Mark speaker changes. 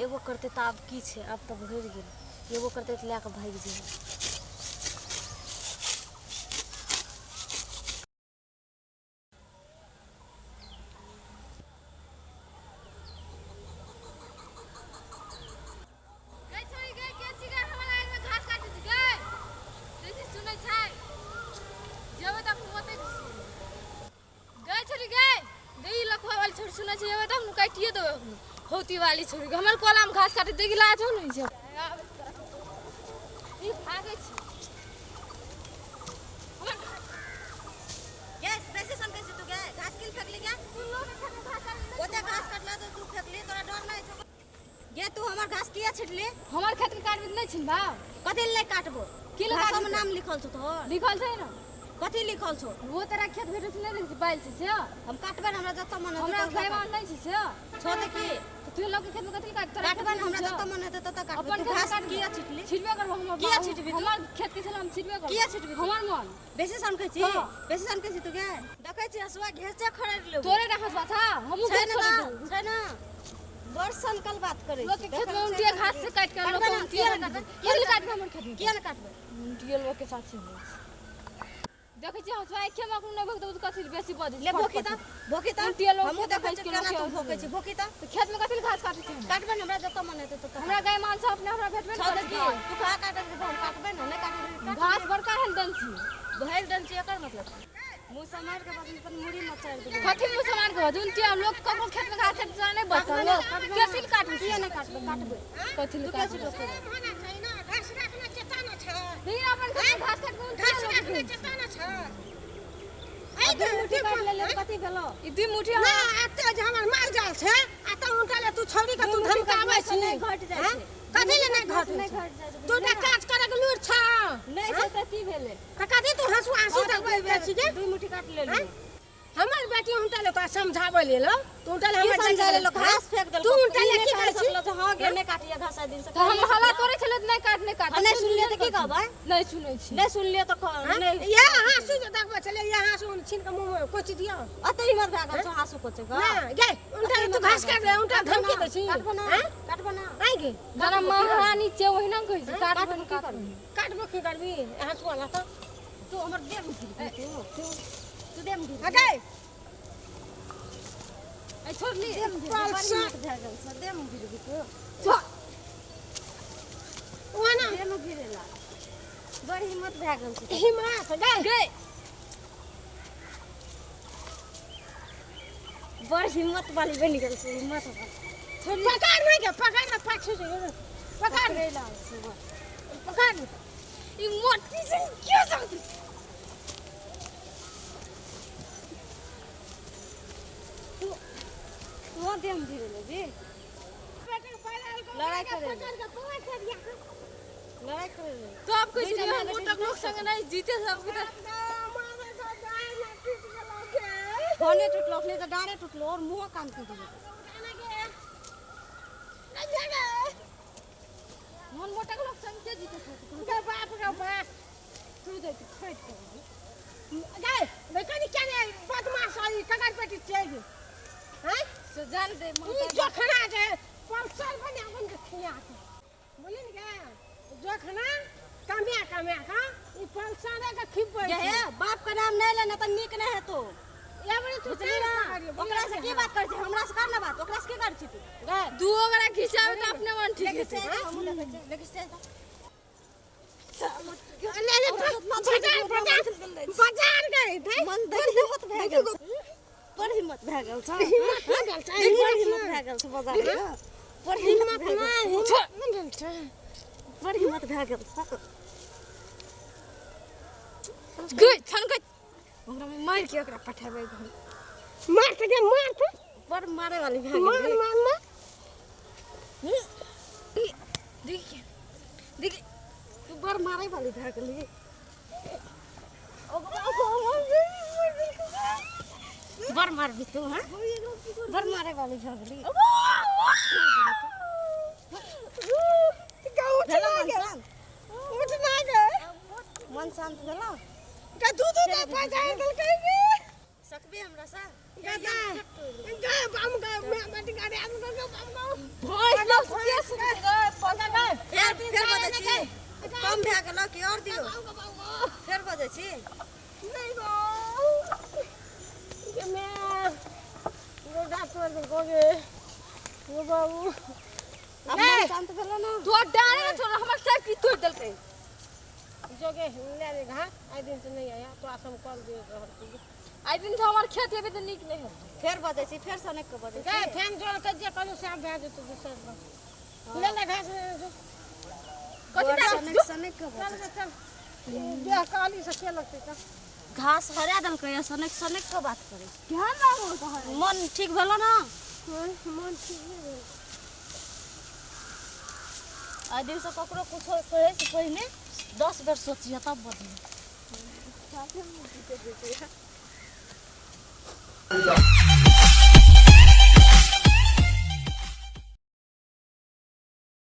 Speaker 1: एबो करतै तऽ आब की छै आब तऽ भरि गेल एबो करतै तऽ लए कऽ भागि जेबै।
Speaker 2: गै छोरी गै के छी गै हमर आड़ि में घास काटै छी गै देखी सुनै छै जेबै तऽ हम ओतै गै छोरी गै गै ई लखुआ वाली छोरी सुनै छै जेबै तऽ हम काटिए देबै एखनो हौती वाली छोरी गै हमर कोलामे घास काटै देखी लाजो नहि छै ई भागै छै हमर
Speaker 1: गैस बेसी सन कैसे तू गै घास किल फेकली गै ओते घास काटला तऽ तू फेकली तोरा डर नहि छौ गे तू हमर घास किया छिटली
Speaker 2: हमर खेत के काटबे नहि छिन भाव
Speaker 1: कथी ले काटबो
Speaker 2: की ले
Speaker 1: घासो में
Speaker 2: काटबो?
Speaker 1: नाम लिखल छौ तोहर
Speaker 2: लिखल छै ने
Speaker 1: कथी लिखल छौ
Speaker 2: वो तोरा खेत भेटै छै नहि देखै छी बाइल छै से
Speaker 1: हम काटबे ने हमरा जतऽ मन हेतै
Speaker 2: हमरा
Speaker 1: ततऽ
Speaker 2: खैबा नहि छै से
Speaker 1: काटबै। छौ तऽ की
Speaker 2: तऽ तू लोग के खेत में कथी काट तोरा
Speaker 1: काटबे ने हमरा जतऽ मन हेतै ततऽ काटबै
Speaker 2: अपन
Speaker 1: तू
Speaker 2: खेत
Speaker 1: घास
Speaker 2: काटबे।
Speaker 1: किया छिटली
Speaker 2: छिटबे करबो हमर
Speaker 1: किया छिटबी तू?
Speaker 2: हमर खेत के छल हम छिटबे करबो
Speaker 1: किया छिटबी तू?
Speaker 2: हमर मन
Speaker 1: बेसी सनकै छी
Speaker 2: हँ।
Speaker 1: बेसी सनकै छी तू गे देखै छी हसुआ घेचे खड़ेर लेबो
Speaker 2: तोरे ना हसुआ छा हमहूँ
Speaker 1: छै
Speaker 2: घेच
Speaker 1: ने
Speaker 2: छोड़ि
Speaker 1: बा,
Speaker 2: देबो।
Speaker 1: छै ने बड़ सनकल बात करै
Speaker 2: लोग के खेत में उनटिए घास से काट के लोग
Speaker 1: काटबे
Speaker 2: के
Speaker 1: ना,
Speaker 2: उनटिए
Speaker 1: किया ना काटबे?
Speaker 2: कथी काटबे हमर खेत में
Speaker 1: किया ने काटबै
Speaker 2: उनटिए लोग के साथ छै देखै छी हसुआ एके में अखन नहि भोगतौ तऽ कथी बेसी बजै छै
Speaker 1: ले भोकी त भोकी त
Speaker 2: उनटिए लोग
Speaker 1: हमहूँ
Speaker 2: खेत में
Speaker 1: देखै
Speaker 2: बैस
Speaker 1: छी
Speaker 2: के
Speaker 1: केना
Speaker 2: लोग
Speaker 1: तू
Speaker 2: के
Speaker 1: भोकै छी भोकी त
Speaker 2: तऽ खेत में कथी ले घास काटै छी हम?
Speaker 1: काटबै ने हमरा जतऽ मन हेतै ततऽ
Speaker 2: हमरा गाय माल सब अपने हमरा भेटबे
Speaker 1: छौ
Speaker 2: नहि
Speaker 1: तऽ
Speaker 2: करै
Speaker 1: की
Speaker 2: छै
Speaker 1: तू खा काटै छी तऽ हम काटबै ने नहि काटबै तऽ
Speaker 2: घास बड़का हेल दन छी
Speaker 1: भरि दन छी एकर मतलब मुँह सम्हारि के बस अपन मुड़ी मचारि देबै
Speaker 2: कथी मुँह सम्हारि के बजू उनटिए लोग ककरो खेत में घास काटै छै नहि बचतौ कथी ले काटबै
Speaker 1: किया नहि काटबै काटबै
Speaker 2: कथी ले
Speaker 1: तू कैसे
Speaker 2: काटबै
Speaker 1: टोकबै
Speaker 2: लेकिन अपन खेत में घास काटि के उनटिए
Speaker 3: घास
Speaker 2: लोग
Speaker 3: राखने
Speaker 2: के।
Speaker 3: चेताना छै
Speaker 1: आ दू मुट्ठी काटि लेले कथी भेलो
Speaker 2: ई दुई मुट्ठी
Speaker 3: ना एते जे हमर माल जाल छै आ तऽ उनटा ले तू छौड़ी के तू
Speaker 1: दू मुट्ठी
Speaker 3: धमकाबै
Speaker 1: काटला से
Speaker 3: छी
Speaker 1: नहि घटि जाइ
Speaker 3: हैं?
Speaker 1: छै।
Speaker 3: कथी ले नहि घटै
Speaker 1: नहि
Speaker 3: छै
Speaker 1: घटि जाइ छै
Speaker 3: तू तऽ काज करे के लूरि छौ
Speaker 1: नहि छै तऽ की भेलै
Speaker 3: तऽ कथी तू हँसुआ हँसू
Speaker 1: हँ, तऽ
Speaker 3: तक दै छी गे
Speaker 1: दू मुट्ठी काटि लेलियै
Speaker 3: हैं? हमर बेटी उनटा ले तोरा समझाबै लेल तू उनटा ले
Speaker 1: की
Speaker 3: हमर
Speaker 1: समझा
Speaker 3: बेटी
Speaker 1: लेलो घास फेंक देलको
Speaker 3: तू उनटा ले की करै छी
Speaker 1: छी हां गे नहि काटिए घास आइ दिन से
Speaker 2: तऽ हम हल्ला करै छलै तऽ नहि काट नहि काट
Speaker 1: आ नहि सुनलियै तऽ की कहबै
Speaker 2: नहि सुनै छी
Speaker 1: नहि सुनलियै तऽ कह नहि
Speaker 3: इएह हाँसू जे देखबै छलै इएह हाँसू छीन के मुँह में कोचि दियौ
Speaker 1: अते हिम्मत भए गेल छौ हाँसू कोचै के
Speaker 3: ना गे उनटा ले तू घास काट ले उनटा धमकी दै छी
Speaker 1: काटबो ना
Speaker 3: हैं?
Speaker 1: काटबो ना
Speaker 3: आइ गे
Speaker 2: जेना महारानी छै ओहिना कहै छै काटबो
Speaker 1: काटबो
Speaker 2: नहि
Speaker 1: की
Speaker 2: काटबो
Speaker 1: करबी
Speaker 3: काटबो की करबी हाँसुआ ला तऽ
Speaker 1: तू हमर देह में गिरबी तू तू तू देह में गिरबी
Speaker 3: हाँ गे
Speaker 2: ए छोड़ ली
Speaker 1: देह में गिरबी बड़ हिम्मत भए गेल छौ देह में गिरबी तू
Speaker 2: छोड़
Speaker 3: वहाँ ना
Speaker 1: देह में गिरेला बड़ हिम्मत भए गेल छौ
Speaker 3: हिम्मत गे
Speaker 2: गे
Speaker 1: बड़ हिम्मत वाली बनि गेल छौ हिम्मत वाली
Speaker 3: पकड़ नहीं के पकड़ ना पाछू से पकड़
Speaker 1: पकड़ेला छौ बड़।
Speaker 3: पकड़
Speaker 2: ई मोटी से क्यों सकती
Speaker 1: तू तू देह में गिरेले जी लड़ाई करे लड़ाई करे
Speaker 2: तो आप कहै छी हम मोटक लोक संगे नहीं जीते सब के तऽ
Speaker 1: फोने टूटलो अखने तऽ डाँड़े टूटलो और मुँह कान टूट गेलो
Speaker 2: मन मोटक लोक संग के जीते छै
Speaker 3: बाप रे बाप
Speaker 2: तू दे फाइट कर
Speaker 3: गे देखनी क्या ने बदमाश आई ककर बेटी चाहिए हैं
Speaker 2: से जान दे
Speaker 3: ई जोखना जे पल्सर बना बन के खिया के बोली ने गे जोखना कमिया कमिया का ई पल्सरे के खिबै
Speaker 1: ये हे बाप के नाम नहीं लेना तऽ नीक नहीं हेतो
Speaker 3: ये बड़ी तू
Speaker 1: बुझली ना ओकरा से की बात करै छी हमरा से कर ना बात ओकरा से की करै छी तू गे
Speaker 2: दू ओकरा खिंचाबे तऽ अपने मन ठीक
Speaker 1: लेके
Speaker 2: हेतै
Speaker 1: चल हमहूँ देखै छियै लेके चल
Speaker 3: ले ले बाजार बाजार बाजार गए थे
Speaker 1: मन बड़ हिम्मत भए गेल छै। बड़ हिम्मत भए गेल छै
Speaker 3: हिम्मत ना गेल छै
Speaker 1: बड़ हिम्मत भए गेल छै बाजार के बड़ हिम्मत भए
Speaker 3: ना
Speaker 1: गेल छै।
Speaker 3: हिम्मत ना गेल छै
Speaker 1: बड़ हिम्मत भए गेल छै
Speaker 2: गई छन गई ओकरा मारि के ओकरा पठेबै घर
Speaker 3: मार के गे मार के
Speaker 1: बड़ मारे वाली भए
Speaker 3: मार
Speaker 1: गेल
Speaker 3: मार मार
Speaker 2: देखिए देखिए
Speaker 1: तू बड़ मारे वाली भए गेली बड़ मारबी तू हाँ बड़ मारे वाली भए गेली भेलो मन शांत
Speaker 3: उठ ना गे
Speaker 1: मन शांत भेलो
Speaker 3: का दू दू का बाजार देलकै गे
Speaker 1: सकबी हमरा से
Speaker 3: गे गे बम गे मैं बेटी गाड़ी आदमी गे बम गे
Speaker 2: भैंस लोग के
Speaker 1: कम भए गेल कि आओर दियौ? फेर बजै छी?
Speaker 3: नहीं गो, गे मैं गोडा तोड़ देलको गे। गो बाबू।
Speaker 1: आब मन शान्त भेलो ने?
Speaker 2: तोर डाँड़े ने छोड़, हमर सब की तोड़ि देलकै।
Speaker 3: जोगे ले रे घास, आइ दिन से नहीं आया तो आसम कल दे रहल छी।
Speaker 2: आइ दिन से हमर खेत हेबे तऽ नीक नहि हेतै।
Speaker 1: फेर बजै छी? फेर सनकि कऽ बजै
Speaker 3: गे
Speaker 1: छी?
Speaker 3: फैन जोड़ के जे करू से आब भए जेतौ। दोसर दिन ले ले घास, ले जो।
Speaker 2: कथी
Speaker 1: बड़
Speaker 2: दए?
Speaker 1: सनकि सनकि कऽ
Speaker 3: चल
Speaker 1: बजै
Speaker 3: गे चल, बियाह काली से के लगतै तऽ
Speaker 1: छी। घास हरा देलकै आ सनकि सनकि कऽ बात करै छी।
Speaker 2: केहन लागल तोहर?
Speaker 1: मन ठीक भेलो ने?
Speaker 3: मन ठीक नहि भेल।
Speaker 1: आइ दिनसँ ककरो कुछो कहै से पहिने 10 बेर सोचिहे, तब बजिहे।